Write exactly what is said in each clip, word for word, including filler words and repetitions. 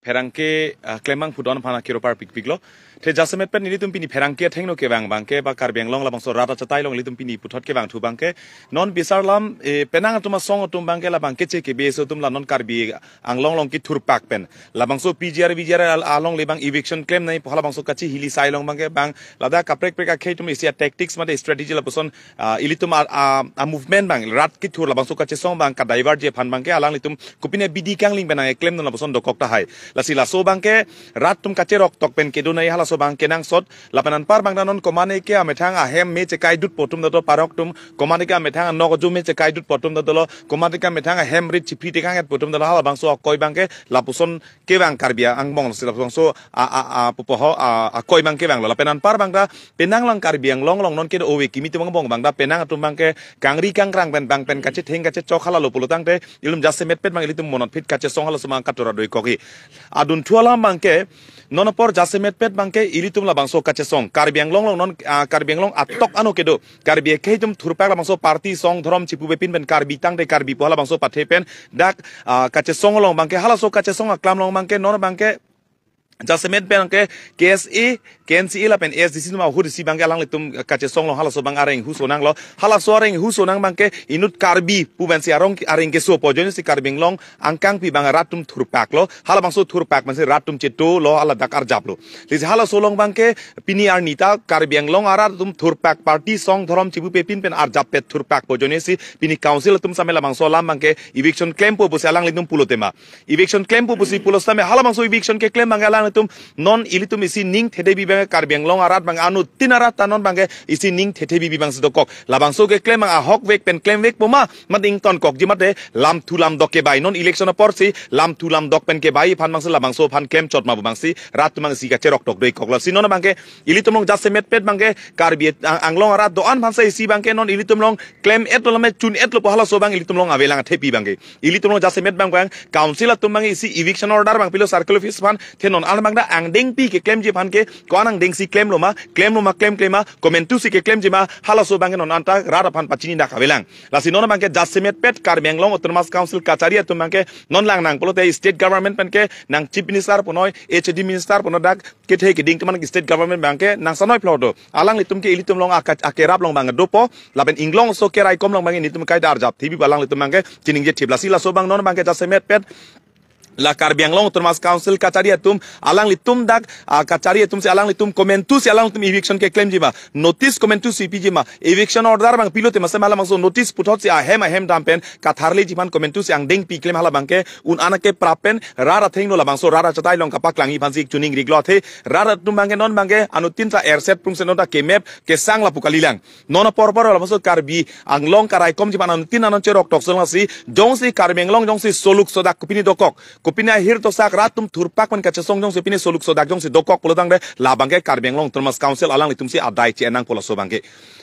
pherangke, ah, klembang phuton aphan akiro parpikpiklo. Te jasemet pen nelitum pini pherangke athengno kevang abangke ba Karbi Anglong labangso rat achatai along nelitum pini puthot kevangthu abangke non bisar alam, eh, penang atum asong atum abangke labangke che kebe aso atum la non Karbi Anglong along kethurpak pen labangso P G R, V G R al-, along le bang eviction klemnei pu halabangso kachehili sai along abangke bang ladak kaprek prek akhei atum isi a-tactics mate strategy lapuson, ah, ilitum a, a, a-movement abang rat kethur labangso kachesong abang ka-divert ji aphan abangke alanglitum kopine abidi kangling pen nangklemdun lapuson dokok tahai. Lasi laso abangke rat atum kacheroktok pen kedonei halaso abang kenangsot. Lapen anpar abang ta non komatne ke amethang ahem me chekaidutpo atum ta do, parok atum komatne ke amethang anok ajo me chekaidutpo atum ta dolo, komatne ke amethang ahem rit chipri tekang-etpo atum ta dolo, halabangso akoi abangke lapuson kevang Karbi angbong si labangso a, a, a, pupo ho, a, akoi abang kevanglo. Lapen anpar abang ta penang lang Karbi Anglong along non kedo ove kimi atum angbong abang ta penang atum abangke kangri kangkrang pen bang pen kachetheng kachechok halalo pulo tangte ilitum jasemet pen abang ilitum monot phit kachesong halaso abang katura doikokji. Adunthu alam abangke non apor jasemet pen abangke ilitum labangso kachesong Karbi Anglong along non, ah, Karbi Anglong atok ano kedo Karbi akhei atum thurpak labangso party song dhorom chipupepin pen Karbi tangte Karbi pu halabangso pathe pen dak, ah, kachesong along abangke halaso kachesong aklam along abangke non abangke jasemet pen ke K S A, K N C A lapen A S D C atum ahut isi abangke alanglitum kachesong along halaso abang areng husonanglo. Halaso areng husonang abangke inut Karbi pu pensi arong areng kesopo ajoine si Karbi Anglong angkangpi abang rat atum thurpaklo. Halabangso thurpak pensi rat atum chetolo, haladak arjaplo. Lasi halaso along abangke pini arni ta Karbi Anglong arat atum thurpak party song dhorom chipupepin pen arjappet thurpakpo ajoine si pini council atum same labangso alam abangke eviction klempo pusi alanglitum pulo tema. Eviction klempo pusi pulo same halabangso eviction keklem abangke alanglitum non ilitum isi ning thethepi abangke Karbi Anglong arat abang anuttin arat ta non abangke isi ning thethepi abangsi dokok. Labangso keklem abang ahokvek pen klemvekpo ma, mate ingtonkokji mate lamthu lamdok kebai. Non election aporsi lamthu lamdok pen kebai aphan abangsi labangso aphan klemchot ma pu abangsi rat atum abangsi kacheroktok doikoklo. Si non abangke ilitum along jasemet pen abangke Karbi Ang-, Anglong arat do-an aphansi isi abangke non ilitum along klem-etlo lame chun-etlo pu halaso abang ilitum along avelang athepi abangke. Ilitum along jasemet abang abang council atum abang isi eviction order abang pilo circle office aphan, the non an abang ta angdengpi keklemji aphan ke ko-an angdengsi klemlo ma, klemlo ma, klemklem ma, komantusi keklemji ma, halaso abangke non anta rat aphan pachini dak avelang. Lasi non abangke jasemet pen Karbi Anglong Autonomous Council kachari atum abangke non lang nang pulote state government pen ke nang chief minister punoi, H A D minister punoi dak kethe keding atum abang state government abangke nang sanoi phlo do. Alanglitum ke ilitum along aka-, akerap along abang dopo, lapen inglong aso keraikom along abang ilitum kaita arjap thipi alanglitum abangke chiningje thip. Lasi laso abang non abangke jasemet pen la Karbi Anglong Autonomous Council kachari atum alanglitum dak, ah, kachari atumsi alanglitum komantusi alanglitum eviction keklemji ma, notice komantusi piji ma, eviction order abang pilo tema same halabangso notice puthotsi ahem ahem dam pen katharleji aphan komantusi angdengpi klem hala abangke un-an akeprap pen rat athengno labangso rat achatai along kapaklangji aphansi chuningri-iklo athe rat atum abangke non abangke anuttin ta erset prungset non ta kemep kesang lapu kalilang. Non apor apor labangso Karbi Anglong karaikomji aphan anuttin anon cheroktok song lasi jongsi Karbi Anglong jongsi soluk sodak kopine dokok, kopine ahir tosak rat atum thurpak pen kachesong jongsi pine soluk sodak jongsi dokok pulo tangte labangke Karbi Anglong Autonomous Council alanglitumsi adai che-en nangpo laso abangke.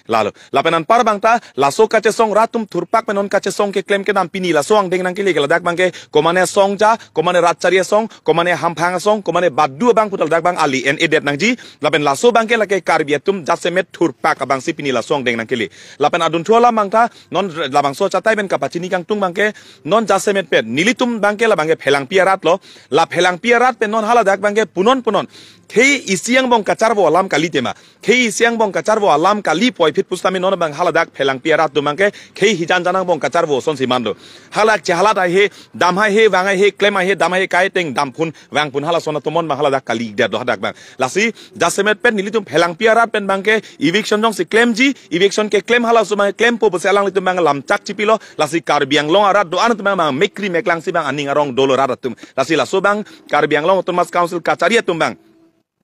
Lalo lapen anpar abang ta laso kachesong rat atum thurpak pen non kachesong keklem kedam pini laso angdeng nangkele ke ladak abangke komatne song ja, komatne rat chari asong, komatne hamphang asong, komatne badu abang puta ladak abang ali en edet nangji. Lapen laso abangke lake Karbi atum jasemet thurpak abangsi pini laso angdeng nangkele. Lapen adunthu alam abang ta non labangso achatai pen kapachini kangtung abangke non jasemet pen nelitum abangke labangke Phelangpi aratlo. La Phelangpi arat pen non haladak abangke punon punon khei isi angbong kacharvo alam kali tema. Khei isi angbong kacharvo alam kali puvoiphit pusitame non abang haladak Phelangpi arat atum abangke khei hijan jan angbong kacharvo asonsi man do. Halak chehalat haihe, dam haihe, vang haihe, klem haihe, dam haihe, kaiteng damphun vangphun halason atum non abang haladak kali-ikdet do hadak abang. Lasi jasemet pen nelitum Phelangpi arat pen abangke eviction jongsi klemji, eviction keklem halaso abang klempo pusi alanglitum abang lamchak chipilo. Lasi Karbi Anglong arat do-an atum abang mekri meklangsi abang aning arong dolo rat atum. Lasi laso abang Karbi Anglong Autonomous Council kachari atum abang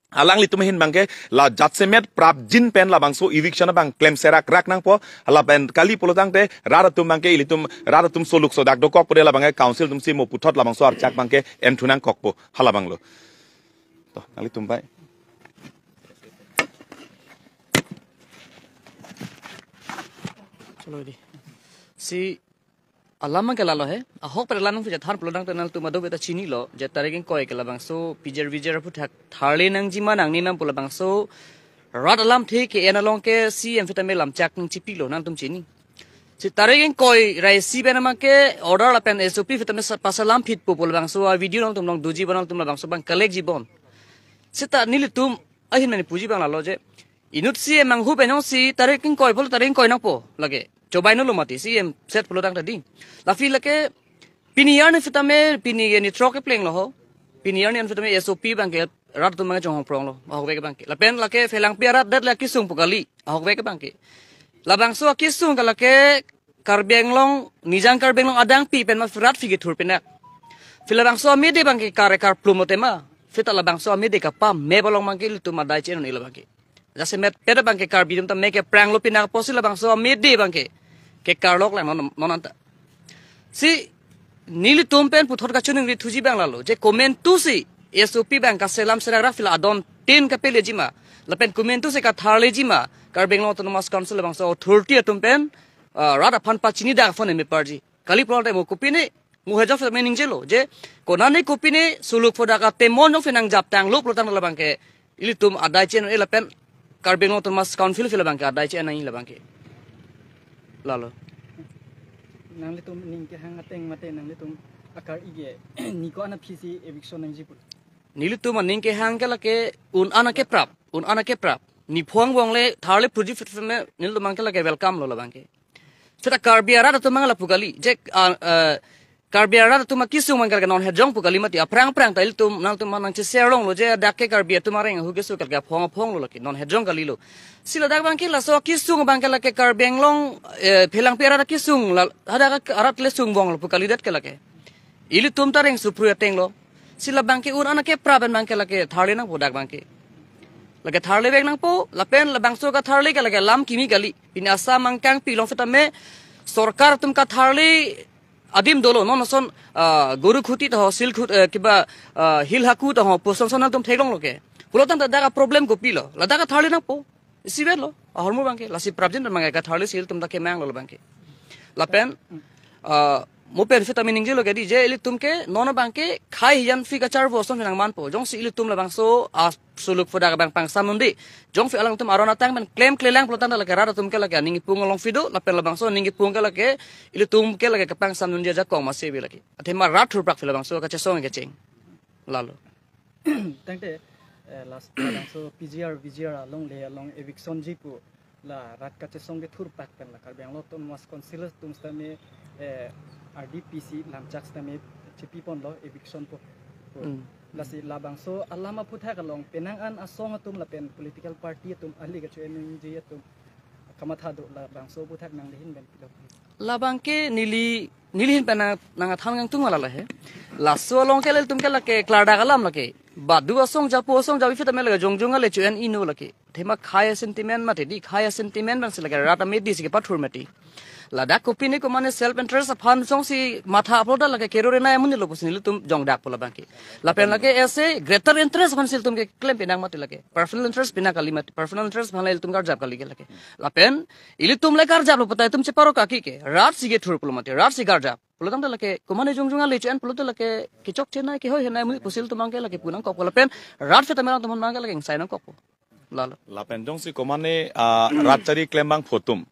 alanglitum ahin abangke la jasemet prapjin pen labangso eviction abang klem serak rak nangpo. Lapen kali pulo tangte rat atum abangke ilitum rat atum soluk sodak dokok pute labangke council atumsi mo puthot labangso archak abangke enthu nangkokpo halabanglo. To nanglitum bai. Chalo di. Si alam abangke lalo he. Ahok pen alam nangsi chethan pulo tangte nangtum ado beta chinilo. Je tarik ingkoi ke labangso P G R V G R aphuthak tharle nangji ma nangne nang pu labangso rat alamthe ke-en along ke C M phetame lamchak nangchipilo nangtum chini. Si tarik ingkoi ra isi pen abangke order lapen S O P sitame sa-, pasalam phit po pu labangso a-video nangtum nangdoji bon, nangtum labangso abang collect ji bon. Seta nelitum ahin mane puji abang lalo je, inut C M manghu pen jongsi tarik ingkoi pulo tarik ingkoi nangpo lake, chobai nolo mati C M set pulo tangte dei. Lasi lake pini arni sitame pini ke ni throk kepleng lo ho. Pini arni an sitame S O P abangke rat atum abangke chonghong prong lo, ahokvek abangke. Lapen lake Phelangpi arat det le akesung pu kali, ahokvek abangke. Labangso akesung ke lake Karbi Anglong, Nijang Karbi Anglong adang pi pen ma rat phi kethur pinak. Phi labangso amede abangke kar-e karplum lo tema. Phi ta labangso amede kapamep along abangke ilitum adai che-en un-e labangke. Jasemet pet abangke Karbi atum ta me keprang lo pinak apotsi labangso amede abangke kekarlok lang non, non anta. Si nelitum pen puthot kachiningri thuji abang lalo je komantu si S O P abang kaselam serak ra phi la adon tin kapeleji ma, lapen komantu si katharleji ma Karbi Anglong Autonomous Council labangso authority atum pen, ah, rat aphan pachini dak phone me parji. Kali pulote mo kopine, mo hejong sitame ningjelo je konane kopine suluk phodak atemon jongsi nangjaptang lo pulo tangte labangke ilitum adai che-en un-e lapen Karbi Anglong Autonomous Council phi labangke adai che-en nangji labangke. Lalo. Nanglitum aning kehang ateng mate nanglitum akar ige ni ko-an aphi si eviction nangji pu? Nelitum aning kehang ke lake un-an akeprap, un-an akeprap. Ni phuang bong le tharle phuji phit phit me nelitum abangke lake welcome lo labangke. Seta Karbi arat atum abang lapu kali. Je, ah, eh, Karbi arat atum akesung abangke lake non hejong pu kali mati. Aphrang aphrang ta ilitum nangtum nangcheshare longlo je dak ke Karbi atum areng ahu keso ke lake aphong aphong lo lake, non hejong kalilo. Si ladak abangke laso akesung abangke lake Karbi Anglong, eh, Phelangpi arat akesung la, hadak arat le sung bong lapu kalidet ke lake. Ilitum ta reng supru ateng lo. Si labangke un-an akeprap pen abangke lake tharle nangpo dak abangke. Lake tharlevek nangpo, lapen labangso katharle ke lake lam kimi kali. Pini Assam angkang pi along sitame sorkar atum katharle adim dolo, non ason, ah, Gurukhuti ta ho, Silkhut, eh, kiba, ah, Hilhaku ta ho, pu ason ason nangtum theklonglo ke. Pulo tangte dak aproblem kopilo, ladak katharle nangpo. Isivet lo, ahormu abangke, lasi prapjin abangke katharle si ilitum ta kemang lo abangke. Lapen, ah, mo pen sitame ningjelo ke dei je ilitum ke non abangke khei hijan phi kacharvo ason nangmanpo. Jongsi ilitum labangso a suluk phodak abang pangsam un-e dei. Jongsi alangtum aron atang pen klemkle lang pulo tangte lake rat atum ke lake aning ipung along phi do, lapen labangso aning ipung ke lake ilitum ke lake kapangsam un-e ajakong ma sebe lake. Athema rat thurprak phi labangso kachesong kecheng. Lalo. Tangte, eh, last, labangso P G R, V G R along le along eviction ji pu la rat kachesong kethurprak pen la Karbi Anglong Autonomous Council atum sitame, eh, R D P C lamchak sitame chepi ponlo eviction pu. Pu. Hmm. Lasi labangso alam aphuthak along penang an asong atum lapen political party atum ali kacho-en nangji atum kamatha do, labangso aphuthak nangli ahin pen pilo? Labangke neli, neli ahin pen nang, nangthan kangtung ala lahe. Laso along ke ilitum ke lake klardak alam lake. Badu asong japo asong japi sitame lake jongjong ale cho-en ino lake. Athema khei a-sentiment mati dei, khei a-sentiment abangsi lake rat amedi si kepathur mati. Ladak kopine komane self interest aphan jongsi matha pulo ta lake kerore nai amonit lo pusi nelitum jongdak pu labangke. Lapen lake ese greater interest aphansi ilitum keklem pinang mati lake. Personal interest pina kali mati. Personal interest aphan le ilitum karjap kali ke lake. Lapen ilitum le karjaplo puta ilitum cheparo kaki ke. Rat si kethur pulo mati. Rat si karjap. Pulo tangte lake komane jongjong ale cho-en pulote lake kechokche nai kehoi henai amonit pusi ilitum abangke lake pu nangkokpo lapen rat sitame alangtum abangke lake ingsai nangkokpo. Lalo. Lapen jongsi komane, ah, rat chari klem abangphu atum.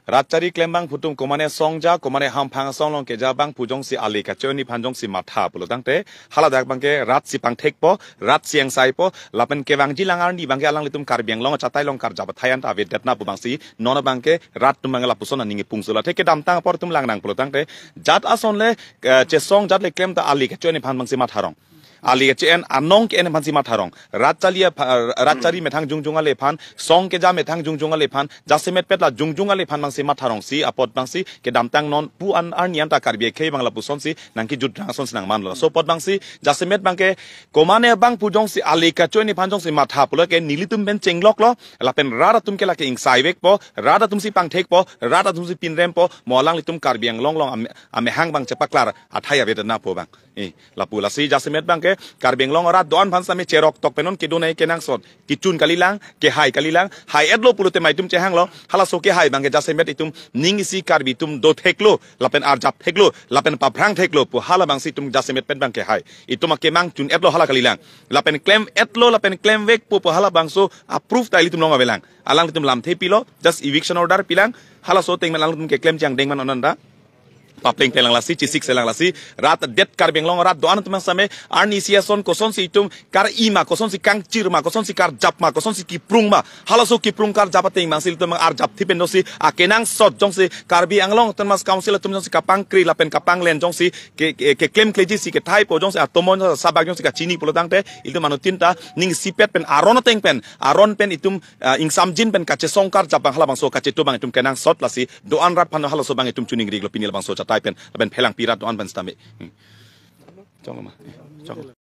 Rat chari klem abangphu atum komane song ja, komane hamphang asong along keja abangphu jongsi ale kacho-en aphan jongsi matha pulo tangte haladak abangke rat si pangthekpo, rat si ingsaipo, lapen kevangji lang arni abangke alanglitum Karbi Anglong achatai along karjap athai anta avedet na pu abangsi, non abangke rat atum abangke lapuson aning ipung sula. Athe kedamtang apor atum lang nang pulo tangte, jat ason le, eh, chesong jat le klem ta ale kacho-en aphan abangsi matharong. Ale kacho-en anong ke-en aphansi matharong. Rat chali apha-, rat chari methang jongjong ale aphan, song keja methang jongjong ale aphan, jasemet pet la jongjong ale aphan abangsi matharong si, apot abangsi, kedamtang non pu an arni anta Karbi akhei abang lapusonsi, nangkejutrang asonsi nangmanlo. So apot abangsi, jasemet abangke, komane abangphu jongsi ale kacho-en aphan jongsi matha pulo ke nelitum pen chengloklo, lapen rat atum ke lake ingsaivekpo, rat atumsi pangthekpo, rat atumsi pinrempo, mo alanglitum Karbi Anglong along ame-, amehang abang chepaklar athai avedet na pu abang. Eh, lapu lasi jasemet abangke Karbi Anglong arat do-an aphan sitame cherok tok pen non kedo nangji kenangsot. Kechun kalilang, kehai kalilang, hai-etlo pulote ma itum chehanglo, halaso kehai abangke jasemet itum ning isi Karbi atum do theklo, lapen arjap theklo, lapen paphrang theklo pu halabangsi itum jasemet pen abangke hai. Itum akemang chun-etlo hala kalilang. Lapen klem-etlo, lapen klemvekpo pu halabangso a-proof ta ilitum along avelang. Alangtum lamthe pilo, just eviction order pilang, halaso ateng pen alangtum keklem chang dengman onan ta. Papleng pelang lasi, chesik selang lasi, rat det Karbi Anglong arat do-an atum sitame, arnisi ason kosonsi itum kar-i ma, kosonsi kangchir ma, kosonsi karjap ma, kosonsi kiprung ma, halaso kiprung karjap ateng abangsi itum arjap thi pen dosi, akenangsot jongsi Karbi Anglong Autonomous Council atum jongsi kapangkri lapen kapanglen jongsi ke, ke, keklemkleji si kethaipo jongsi atomon sabak jongsi kachini pulotangte, itum anuttin ta ning isipet pen aron ateng pen, aron pen itum, ah, ingsamjin pen kachesong karjap abang halabangso kachetu abang itum kenangsot lasi do-an rat aphan halaso abang itum chuning riklo pini labangso achatai pen, lapen phelangpi rat do-an pen sitame. Hmm. Chonglo ma. Eh, chonglo.